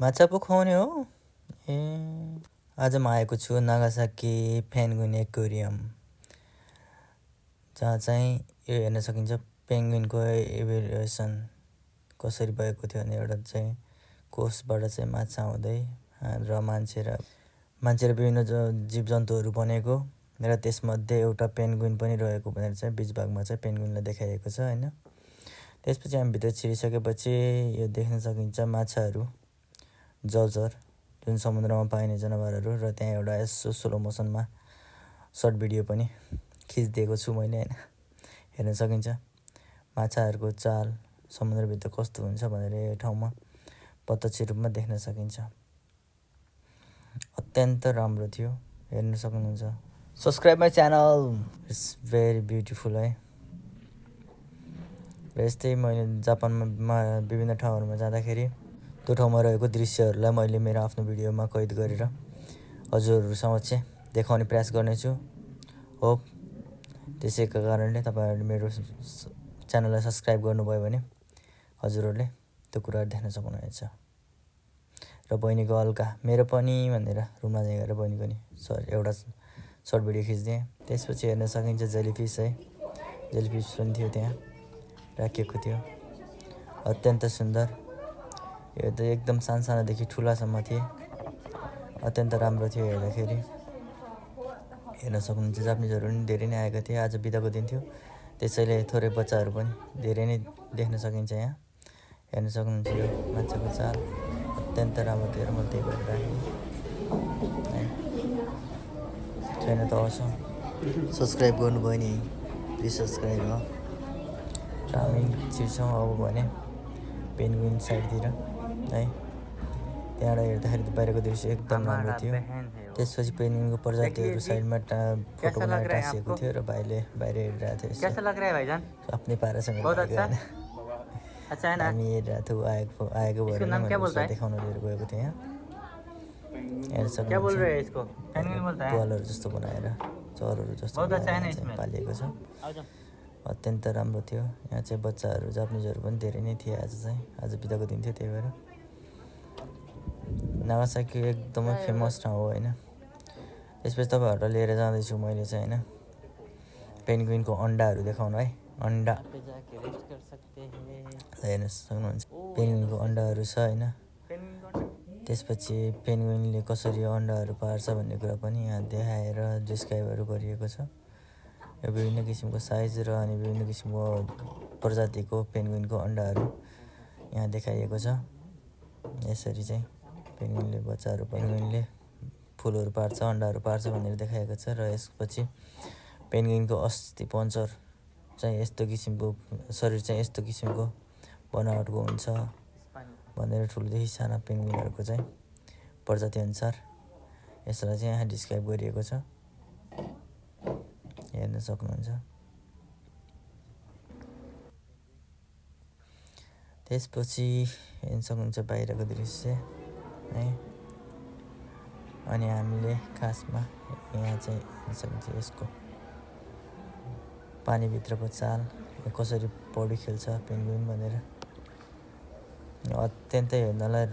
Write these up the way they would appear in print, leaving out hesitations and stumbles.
माछा पो खुवाउने हो ए। आज म आएको छु नागासाकी पेन्गुइन एक्वेरियम, जहाँ चाहिँ यो हेर्न सकिन्छ पेन्गुइनको इभ्यालुएसन कसरी भएको थियो भने एउटा चाहिँ कोषबाट चाहिँ माछा आउँदै र मान्छे र विभिन्न जीव जन्तुहरू बनेको र त्यसमध्ये एउटा पेन्गुइन पनि रहेको भनेर चाहिँ बिच भागमा चाहिँ पेन्गुइनलाई देखाइएको छ हैन। त्यसपछि हामी भित्र छिरिसकेपछि यो देख्न सकिन्छ माछाहरू, जलचर जुन समुद्रमा पाइने जनावरहरू, र त्यहाँ एउटा यसो स्लो मोसनमा सर्ट भिडियो पनि खिचिदिएको छु मैले हैन। हेर्न सकिन्छ माछाहरूको चाल समुद्रभित्र कस्तो हुन्छ भनेर यो ठाउँमा प्रत्यक्ष रूपमा देख्न सकिन्छ। अत्यन्त राम्रो थियो, हेर्न सक्नुहुन्छ। Subscribe my channel, it's very beautiful है। र यस्तै मैले जापानमा विभिन्न ठाउँहरूमा जाँदाखेरि त्यो ठाउँमा रहेको दृश्यहरूलाई मैले मेरो आफ्नो भिडियोमा कैद गरेर हजुरहरू समक्ष देखाउने प्रयास गर्नेछु। होप त्यसैका कारणले तपाईँहरूले मेरो च्यानललाई सब्सक्राइब गर्नुभयो भने हजुरहरूले त्यो कुराहरू देख्न सक्नुहुनेछ। र बहिनीको हल्का मेरो पनि भनेर रुममा गएर बहिनीको नि एउटा सर्ट भिडियो खिचिदिएँ। त्यसपछि हेर्न सकिन्छ जेलीफिस है, जेलीफिस पनि थियो त्यहाँ राखिएको थियो, अत्यन्त सुन्दर। यो त एकदम सानोदेखि ठुलासम्म थिए, अत्यन्त राम्रो थियो हेर्दाखेरि। हेर्न सक्नुहुन्छ जापानिजहरू पनि धेरै नै आएका थिए, आज बिदाको दिन थियो त्यसैले थोरै बच्चाहरू पनि धेरै नै देख्न सकिन्छ यहाँ। हेर्न सक्नुहुन्छ यो माछाको चाल अत्यन्त राम्रो थियो र मैले त्यही भएर राखेँ है। छैन त अवश्य सब्सक्राइब गर्नुभयो नि, प्लिज सब्सक्राइब हो। र हामी छिर्छौँ अब भने पेन्गुइन साइडतिर है। त्यहाँबाट हेर्दाखेरि बाहिरको दृश्य एकदम राम्रो थियो। त्यसपछि पेन्गुइनको प्रजातिहरू साइडमा फोटो बनाएर टाँसिएको थियो र भाइले बाहिर हेरिरहेको थियो आफ्नै पारासँग हामी हेरिरहेको थियो। आएको भएर मैले देखाउन लिएर गएको थिएँ यहाँ। हेर्न सक्नुहुन्छ पालहरू जस्तो बनाएर चरहरू जस्तो पालिएको छ, अत्यन्त राम्रो थियो। यहाँ चाहिँ बच्चाहरू जापानिजहरू पनि धेरै नै थिए आज बिदाको दिन थियो, त्यही भएर। नागासाकी एकदमै फेमस ठाउँ हो होइन। त्यसपछि तपाईँहरूलाई लिएर जाँदैछु मैले चाहिँ होइन पेन्गुइनको अन्डाहरू देखाउनु है। अन्डा हेर्न सक्नुहुन्छ पेन्गुइनको अन्डाहरू छ होइन। त्यसपछि पेन्गुइनले कसरी अन्डाहरू पार्छ भन्ने कुरा पनि यहाँ देखाएर डिस्क्राइबहरू गरिएको छ। यो विभिन्न किसिमको साइज र अनि विभिन्न किसिमको प्रजातिको पेन्गुइनको अन्डाहरू यहाँ देखाइएको छ। यसरी चाहिँ पेन्गुइनले फुलहरू पार्छ, अन्डाहरू पार्छ भनेर देखाएको छ। र यसपछि पेन्गुइनको अस्ति पञ्चर चाहिँ यस्तो किसिमको, शरीर चाहिँ यस्तो किसिमको बनावटको हुन्छ भनेर ठुलोदेखि साना पेन्गुइनहरूको चाहिँ प्रजातिअनुसार यसलाई चाहिँ यहाँ डिस्क्राइब गरिएको छ, हेर्न सक्नुहुन्छ। त्यसपछि हेर्न सक्नुहुन्छ बाहिरको दृश्य है। अनि हामीले खासमा यहाँ चाहिँ हेर्न सक्नुहुन्छ यसको पानीभित्रको चाल, कसरी पौडी खेल्छ पेन्गुइन भनेर। अत्यन्तै हेर्नलाई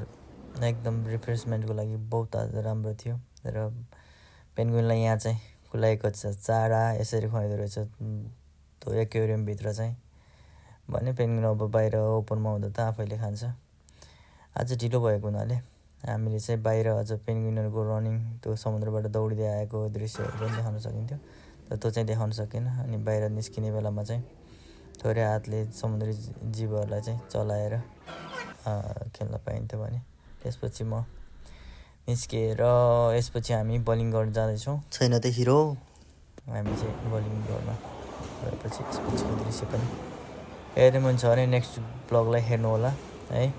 एकदम रिफ्रेसमेन्टको लागि बहुत राम्रो थियो। र पेन्गुइनलाई यहाँ चाहिँ खुलाएको चारा यसरी खुवाइदो रहेछ त्यो एक्वेरियमभित्र चाहिँ भने पेन्गुइन अब बाहिर ओपनमा हुँदा त आफैले खान्छ। आज ढिलो भएको हुनाले हामीले चाहिँ बाहिर अझ पेन्गुइनहरूको रनिङ, त्यो समुद्रबाट दौडिँदै आएको दृश्यहरू पनि देखाउन सकिन्थ्यो, तर त्यो चाहिँ देखाउन सकेन। अनि बाहिर निस्किने बेलामा चाहिँ थोरै हातले समुद्री जीवहरूलाई चाहिँ चलाएर खेल्न पाइन्थ्यो भने। त्यसपछि म निस्किएर यसपछि हामी बलिङ गर्न जाँदैछौँ। छैन त हिरो, हामी चाहिँ बलिङ गर्न गएपछि यसपछिको दृश्य पनि हेर्नु मन छ भने नेक्स्ट ब्लगलाई हेर्नु होला है।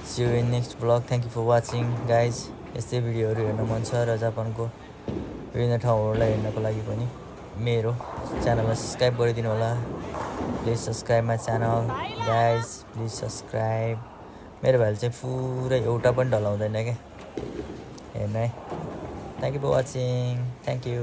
See you in next blog. Thank you for watching guys. यस्तै भिडियोहरू हेर्न मन छ र जापानको विभिन्न ठाउँहरूलाई हेर्नको लागि पनि मेरो च्यानललाई सब्सक्राइब गरिदिनु होला। Please subscribe my channel guys, please subscribe. मेरो भाइले चाहिँ पुरै एउटा पनि ढलाउँदैन क्या हेर्नु है। Thank you for watching, thank you.